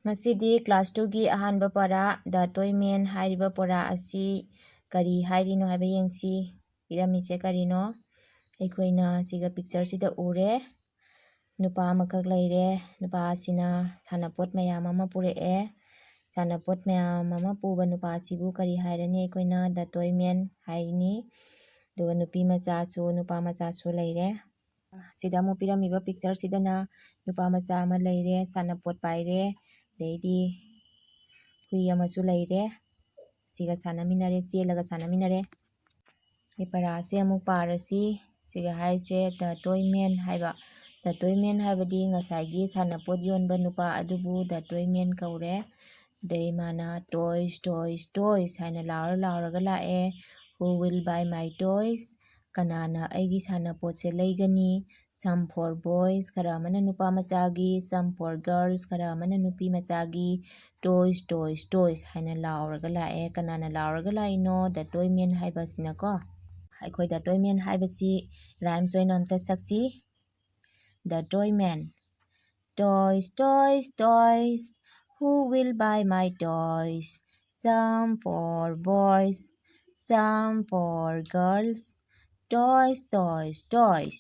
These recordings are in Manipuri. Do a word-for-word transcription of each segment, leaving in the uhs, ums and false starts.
ꯉꯁꯤꯗꯤ class twoꯒꯤ ꯑꯍꯥꯟꯕ ꯄꯔꯥ, The Toy Man ꯍꯥꯏꯔꯤꯕ ꯄꯔꯥ ꯑꯁꯤ ꯀꯔꯤ ꯍꯥꯏꯔꯤꯅꯣ ꯍꯥꯏꯕ ꯌꯦꯡꯁꯤ꯫ ꯄꯤꯔꯝꯃꯤꯁꯦ ꯀꯔꯤꯅꯣ? ꯑꯩꯈꯣꯏꯅ ꯁꯤꯒ pictureꯁꯤꯗ ꯎꯔꯦ꯫ ꯅꯨꯄꯥ ꯑꯃꯈꯛ ꯂꯩꯔꯦ꯫ ꯅꯨꯄꯥ ꯑꯁꯤꯅ ꯁꯥꯟꯅꯄꯣꯠ ꯃꯌꯥꯝ ꯑꯃ ꯄꯨꯔꯛꯑꯦ꯫ ꯁꯥꯟꯅꯄꯣꯠ ꯃꯌꯥꯝ ꯑꯃ ꯄꯨꯕ ꯅꯨꯄꯥ ꯑꯁꯤꯕꯨ ꯀꯔꯤ ꯍꯥꯏꯔꯅꯤ? ꯑꯩꯈꯣꯏꯅ The Toy Man ꯍꯥꯏꯅꯤ꯫ ꯑꯗꯨꯒ ꯅꯨꯄꯤ ꯃꯆꯥꯁꯨ, ꯅꯨꯄꯥ ꯃꯆꯥꯁꯨ ꯂꯩꯔꯦ꯫ ꯁꯤꯗ ꯑꯃꯨꯛ ꯄꯤꯔꯝꯃꯤꯕ pictureꯁꯤꯗꯅ ꯅꯨꯄꯥ ꯃꯆꯥ ꯑꯃ ꯂꯩꯔꯦ, ꯁꯥꯟꯅꯄꯣꯠ ꯄꯥꯏꯔꯦ, ꯑꯗꯩꯗꯤ ꯍꯨꯏ ꯑꯃꯁꯨ ꯂꯩꯔꯦ꯫ ꯁꯤꯒ ꯁꯥꯟꯅꯃꯤꯟꯅꯔꯦ, ꯆꯦꯜꯂꯒ ꯁꯥꯟꯅꯃꯤꯟꯅꯔꯦ꯫ ꯁꯤ ꯄꯔꯥꯁꯦ ꯑꯃꯨꯛ ꯄꯥꯔꯁꯤ꯫ ꯁꯤꯒ ꯍꯥꯏꯁꯦ The Toy Man ꯍꯥꯏꯕ꯫ The Toy Man ꯍꯥꯏꯕꯗꯤ ꯉꯁꯥꯏꯒꯤ ꯁꯥꯟꯅꯄꯣꯠ ꯌꯣꯟꯕ ꯅꯨꯄꯥ ꯑꯗꯨꯕꯨ The Toy Man ꯀꯧꯔꯦ꯫ ꯑꯗꯩ ꯃꯥꯅ "Toys, toys, toys" ꯍꯥꯏꯅ ꯂꯥꯎꯔ ꯂꯥꯎꯔꯒ ꯂꯥꯛꯑꯦ꯫ "Who will buy my toys?" ꯀꯅꯥꯅ ꯑꯩꯒꯤ ꯁꯥꯟꯅꯄꯣꯠꯁꯦ ꯂꯩꯒꯅꯤ? "Some for boys", ꯈꯔ ꯑꯃꯅ ꯅꯨꯄꯥ ꯃꯆꯥꯒꯤ, "some for girls", ꯈꯔ ꯑꯃꯅ ꯅꯨꯄꯤ ꯃꯆꯥꯒꯤ꯫ "Toys, toys, toys" ꯍꯥꯏꯅ ꯂꯥꯎꯔꯒ ꯂꯥꯛꯑꯦ꯫ ꯀꯅꯥꯅ ꯂꯥꯎꯔꯒ ꯂꯥꯛꯏꯅꯣ? The Toy Man ꯍꯥꯏꯕꯁꯤꯅꯀꯣ꯫ ꯑꯩꯈꯣꯏ The Toy Man ꯍꯥꯏꯕꯁꯤ rhymes ꯑꯣꯏꯅ ꯑꯝꯇ ꯁꯛꯁꯤ꯫ The Toy Man. "Toys, toys, toys, who will buy my toys? Some for boys, some for girls, toys, toys, toys."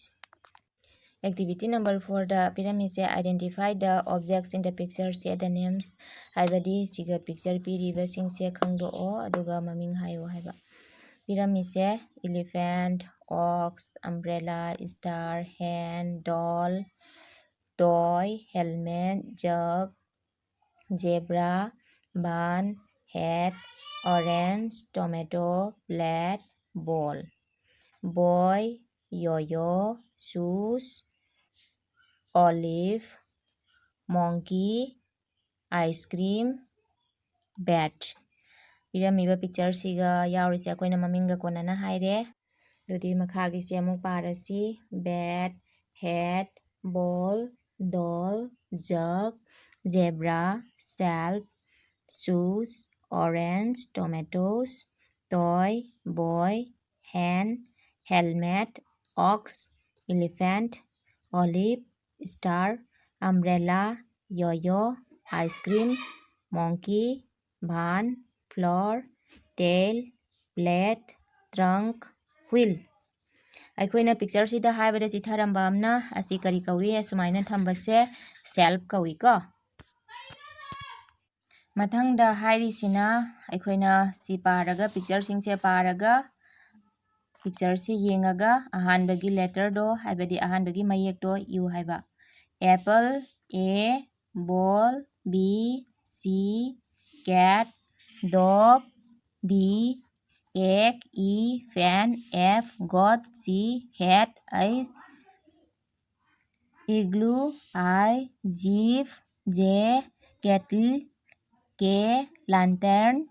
Activity number fourꯗ ꯄꯤꯔꯝꯃꯤꯁꯦ, "Identify the objects in the picture, say the names" ꯍꯥꯏꯕꯗꯤ ꯁꯤꯒ picture ꯄꯤꯔꯤꯕꯁꯤꯡꯁꯦ ꯈꯪꯗꯣꯛꯑꯣ ꯑꯗꯨꯒ ꯃꯃꯤꯡ ꯍꯥꯏꯌꯣ ꯍꯥꯏꯕ꯫ ꯄꯤꯔꯝꯃꯤꯁꯦ elephant, ox, umbrella, star, hen, doll, toy, helmet, jug, zebra, bun, hat, orange, tomato, plate, ball, boy, yo-yo, shoes, olive, monkey, ice cream, bat꯫ ꯄꯤꯔꯝꯃꯤꯕ pictureꯁꯤꯒ ꯌꯥꯎꯔꯤꯁꯦ ꯑꯩꯈꯣꯏꯅ ꯃꯃꯤꯡꯒ ꯀꯣꯟꯅꯅ ꯍꯥꯏꯔꯦ꯫ ꯑꯗꯨꯗꯤ ꯃꯈꯥꯒꯤꯁꯦ ꯑꯃꯨꯛ Parsi. Bat, hat, ball, doll, jug, zebra, shelf, shoes, orange, tomatoes, toy, boy, hen, helmet, ox, elephant, olive, star, umbrella, yo-yo, ice cream, monkey, van, floor, tail, plate, trunk, wheel꯫ ꯑꯩꯈꯣꯏꯅ ꯄꯤꯛꯆꯔꯁꯤꯗ ꯍꯥꯏꯕꯗ ꯆꯤꯊꯔꯝꯕ ꯑꯃꯅ ꯑꯁꯤ ꯀꯔꯤ ꯀꯧꯏ? ꯑꯁꯨꯃꯥꯏꯅ ꯊꯝꯕꯁꯦ ꯁꯦꯜꯐ ꯀꯧꯏꯀꯣ꯫ ꯃꯊꯪꯗ ꯍꯥꯏꯔꯤꯁꯤꯅ ꯑꯩꯈꯣꯏꯅ ꯁꯤ ꯄꯥꯔꯒ, ꯄꯤꯛꯆꯔꯁꯤꯡꯁꯦ ꯄꯥꯔꯒ, ꯄꯤꯛꯆꯔꯁꯤ ꯌꯦꯡꯉꯒ ꯑꯍꯥꯟꯕꯒꯤ ꯂꯦꯇꯔꯗꯣ, ꯍꯥꯏꯕꯗꯤ ꯑꯍꯥꯟꯕꯒꯤ ꯃꯌꯦꯛꯇꯣ ꯏꯌꯨ ꯍꯥꯏꯕ꯫ Apple, A, ball, B, C, cat, dog, D, egg, E, fan, F, goat, G, hat, H, igloo, I, jeep, J, kettle, K, lantern,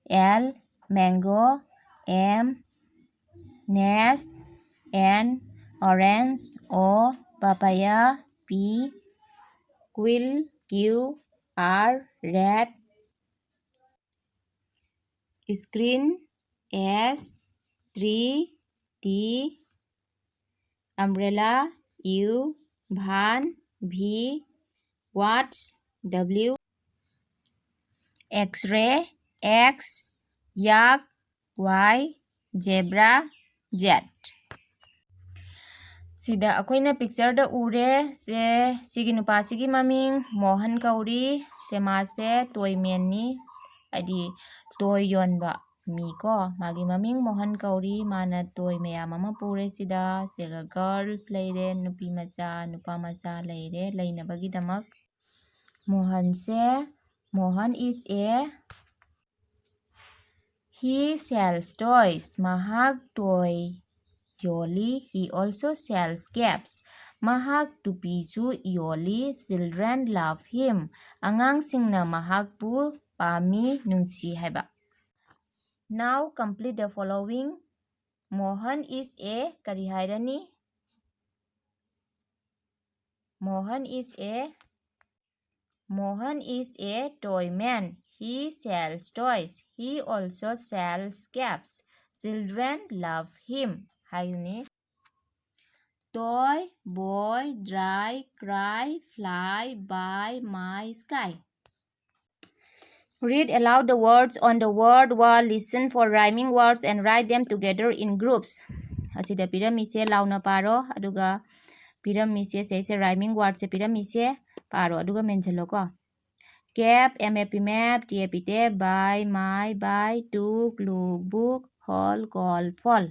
L, mango, M, nest, N, orange, O, papaya, P, quill, Q, R, rat, screen, S, tree, T, umbrella, U, van, V, watch, W, X-ray, X, yak, Y, zebra, Z꯫ ꯁꯤꯗ ꯑꯩꯈꯣꯏꯅ ꯄꯤꯛꯆꯔꯗ ꯎꯔꯦ꯫ ꯁꯦ, ꯁꯤꯒꯤ ꯅꯨꯄꯥꯁꯤꯒꯤ ꯃꯃꯤꯡ ꯃꯣꯍꯟ ꯀꯧꯔꯤ꯫ ꯁꯦ, ꯃꯥꯁꯦ ꯇꯣꯏ ꯃꯦꯟꯅꯤ, ꯍꯥꯏꯗꯤ ꯇꯣꯏ ꯌꯣꯟꯕ ꯃꯤꯀꯣ꯫ ꯃꯥꯒꯤ ꯃꯃꯤꯡ ꯃꯣꯍꯟ ꯀꯧꯔꯤ꯫ ꯃꯥꯅ ꯇꯣꯏ ꯃꯌꯥꯝ ꯑꯃ ꯄꯨꯔꯦ ꯁꯤꯗ꯫ ꯁꯤꯒ ꯒꯔꯜꯁ ꯂꯩꯔꯦ, ꯅꯨꯄꯤ ꯃꯆꯥ, ꯅꯨꯄꯥ ꯃꯆꯥ ꯂꯩꯔꯦ ꯂꯩꯅꯕꯒꯤꯗꯃꯛ꯫ ꯃꯣꯍꯟꯁꯦ, Mohan is a, he sells toys, ꯃꯍꯥꯛ ꯇꯣꯏ ꯌꯣꯜꯂꯤ꯫ He also sells caps, ꯃꯍꯥꯛ ꯇꯨꯄꯤꯁꯨ ꯌꯣꯜꯂꯤ꯫ Children love him, ꯑꯉꯥꯡꯁꯤꯡꯅ ꯃꯍꯥꯛꯄꯨ ꯄꯥꯝꯃꯤ, ꯅꯨꯡꯁꯤ ꯍꯥꯏꯕ꯫ Now complete the following. Mohan is a ꯀꯔꯤ ꯍꯥꯏꯔꯅꯤ? Mohan is a, Mohan is a toy man. He sells toys. He also sells caps. Children love him. ꯍꯥꯏꯌꯨꯅꯦ꯫ Toy, boy, dry, cry, fly, by, my, sky. Read aloud the words on the word wall. Listen for rhyming words and write them together in groups. ꯑꯁꯤꯗ ꯄꯤꯔꯝꯃꯤꯁꯦ ꯂꯥꯎꯅ ꯄꯥꯔꯣ, ꯑꯗꯨꯒ ꯄꯤꯔꯝꯃꯤꯁꯦ ꯁꯤꯁꯦ rhyming wordꯁꯦ ꯄꯤꯔꯝꯃꯤꯁꯦ ꯄꯥꯔꯣ, ꯑꯗꯨꯒ ꯃꯦꯟꯁꯤꯜꯂꯣꯀꯣ꯫ Cap, M A P map, T A P tape, buy, my, buy, took, look, book, haul, call, fall.